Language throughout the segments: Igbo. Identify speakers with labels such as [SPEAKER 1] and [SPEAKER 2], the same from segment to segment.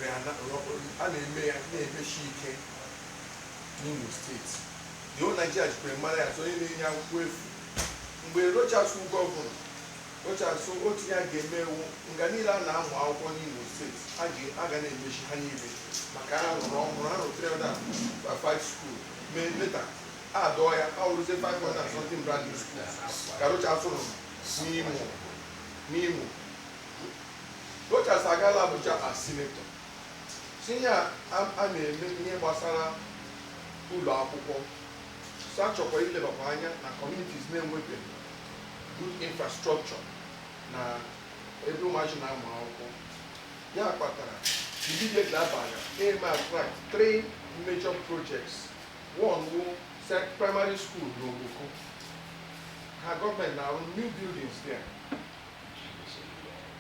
[SPEAKER 1] A na-eme ya na-emechi ike n'Imo Steeti. The whole Nigeria jikwara mara ya so onye na-enye akwụkwọ efu. Mgbe Rochas wụ gọvanọ, Rochas otu ya ga-eme ewu nga niile a na-amụ akwụkwọ n'Imo Steeti, a ga na-emechi ha niile maka ha rụrụ ọhụrụ. Ha rụrụ 305 school, mee later adọọ ya, a rụzie 500 and something brand new schools ka Rochas rụrụ n'Imo. Rochas agaala Abuja as senator, si ihe a na-eme ihe gbasara ụlọ akwụkwọ, so achọkwa ilebakwa anya na communities na-enwebeghị good infrastructure na ebe ụmụazị na-amụ akwụkwọ. Ya kpatara immediately abanya eme attract three major projects. One wụ primary school n'Ogboko, ha gọọmenti na-arụ new buildings there.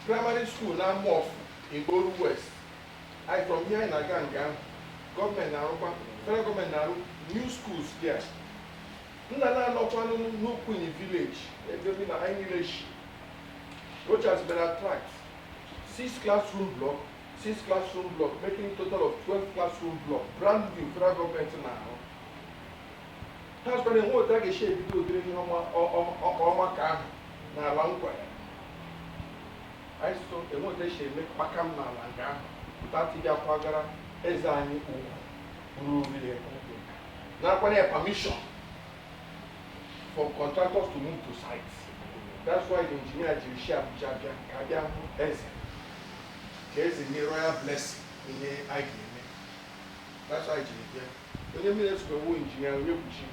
[SPEAKER 1] Primary school na Amorfu in Oru West, I from here anyị na-aga nga ahụ, gọọmenti na-arụkwa, federal gọọmenti na-arụ new schools there. Nna na-anọkwanụ n'Okwunyi village, ebe bi na anyị niile shi. Rochas been attract six classroom block, six classroom block, making total of 12 classroom block, brand new, federal gọọmenti na-arụ. Ha sịkwara enwe otu a ga-esi ebido ụdịrị ihe ọma ka ahụ n'ala nkwa ya. Anyị so enwe otu esi eme kpakam n'ala nke ahụ without ịbịa kwagara eze anyị ugwu ruru ya, nakwanye ya permission for contractors to move to site. That's why the engineer jiri shi Abuja bịa ka abịa hụ eze, ka eze nye royal blessing ihe anyị ga-eme. That's why jiri bịa. Onye mmiri esokwa wu injinia onye kwuchi.